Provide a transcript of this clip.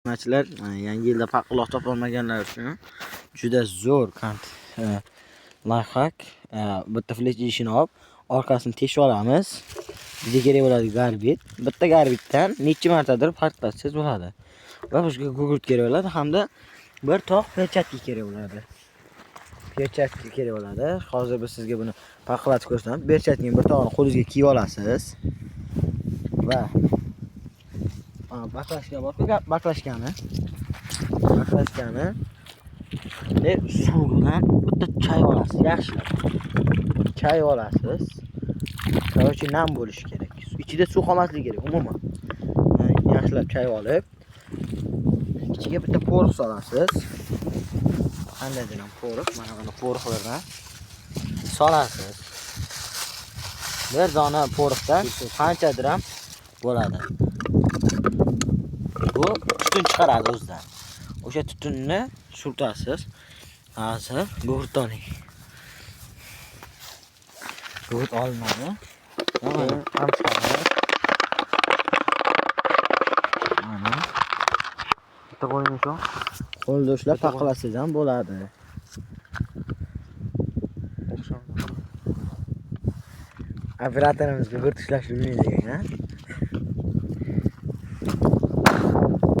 Obunachilar, yangi yilda paqilloq topolmaganlar uchun juda zo'r лайфхак. Bitta flesh idishini olib, orqasini teshib olamiz. Bizga kerak bo'ladi karbid. Bitta karbiddan necha martadir portlatsangiz bo'ladi. Va bizga gugurt kerak bo'ladi hamda bir tog' перчатка kerak bo'ladi. Перчатка kerak bo'ladi. Hozir biz sizga buni paqillatib ko'rsataman. Перчатка ni bir tog'ini qo'lingizga kiyib olasiz. Va баклажка borku, баклажка ni. Баклажка ni suv bilan bitta chay olasiz, yaxshilab. Chay olasiz. Короче, nam bo'lishi kerak. Ichida suv qolmasligi kerak umuman. Yaxshilab chay olib, ichiga bitta порох solasiz. Qandaydir ham порох, mana buni порох lardan solasiz. Bir dona порох dan qanchadir ham bo'ladi. Bu tutun chiqaradi o'zidan. O'sha tutunni surtasiz. Hozir gugurt oling. Gugurt olinadi. Keyin ham chiqaramiz. Mana. Bitta qo'lingni ushlab. Qo'lda ushlab paqlasangiz ham bo'ladi. O'xshab. Operatorimiz gugurt ushlashni bilmaydi ekan, a?